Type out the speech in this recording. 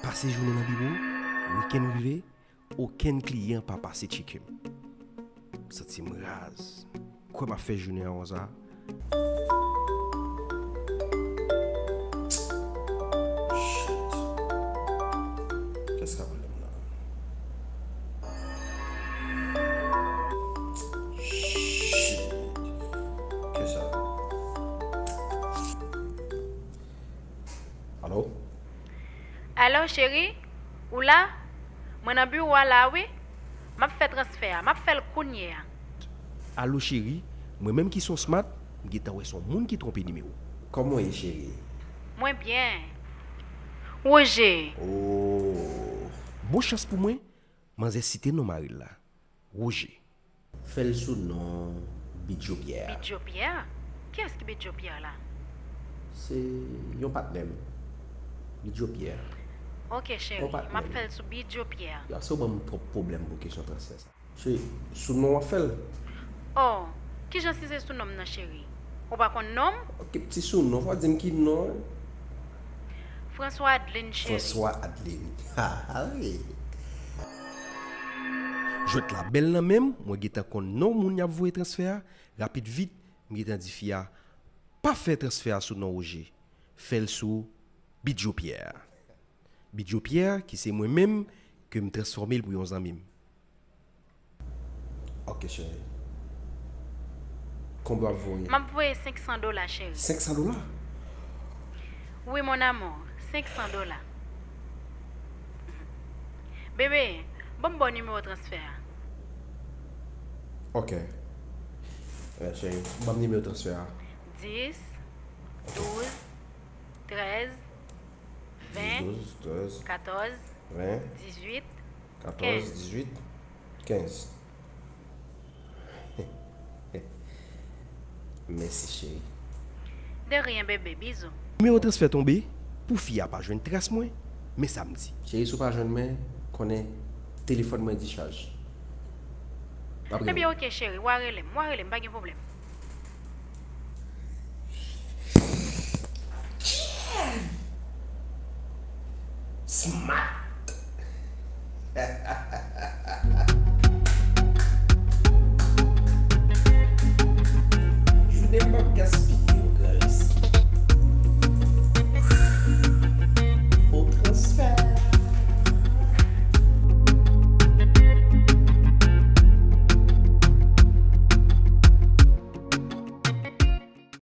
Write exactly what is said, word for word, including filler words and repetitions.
Pase jounen nan biwo, wikenn rive, okenn kliyan pa pase tcheke m. M santi m raz. Kwè m ap fè jounen an konsa. Shit. Kiyès k ap rele m nan? Shit. Kiyès sa? Alo? Alo, cheri? Ou la? Mwen nan biwo a la, wi. M ap fè transfè a. M ap fè l kounye a. Alo, cheri? Mwen menm ki se yon smart, m gentan wè se yon moun ki twonpe nimewo. Kòman w ye, cheri? Mwen byen. Woje. Oh. Bon chans pou mwen, manzè site non mari l la. Woje. Fè l sou non Bidjo Pyè. Bidjo Pyè? Kiyès ki Bidjo Pyè la? Se yon patnè m. Bidjo Pyè. Ok, cheri. Yon patnè m. M ap fè l sou Bidjo Pyè. Yo, ase w ban m twòp pwoblèm pou kesyon transfè sa. Cheri, sou non w ap fè l? Oh, kijan si se sou non m nan, cheri? Ou pa konn non m? Ok, ti sou non, fò w di m ki non. François Adeline, cheri. François Adeline. Ha, ha, wi. Jwèt la bèl nan men m, mwen gentan konn non moun y ap voye transfè a, rapid vit, m gentan di fi a, pa fè transfè a sou non Woje, fè l sou Bidjo Pyè. Bidjo Pyè, ki se mwen menm, ke m transfòme l pou yon zanmi m. Ok, cheri. Konbyen w ap voye? M ap voye senk san dola, cheri. Senk san dola? Wi, mon amour, senk san dola. Bebe, ban m ba w nimewo transfè a. Ok. Eh, cheri, ban m nimewo transfè a. Dis, douz, trèz, ven, dis, douz, trèz, katòz, ven, dizuit, katòz, kenz. Dizuit, kenz. Mèsi, cheri. De rien, bebe. Bizou. Nimewo transfè tonbe, pou fi a pa jwenn tras mwen, men sa m di. Cheri, si w pa jwenn mwen, konnen telefòn mwen dichaj. N ap rele. Ebyen, ok, cheri, w a rele m, w a rele m, pa gen pwoblèm. Smart.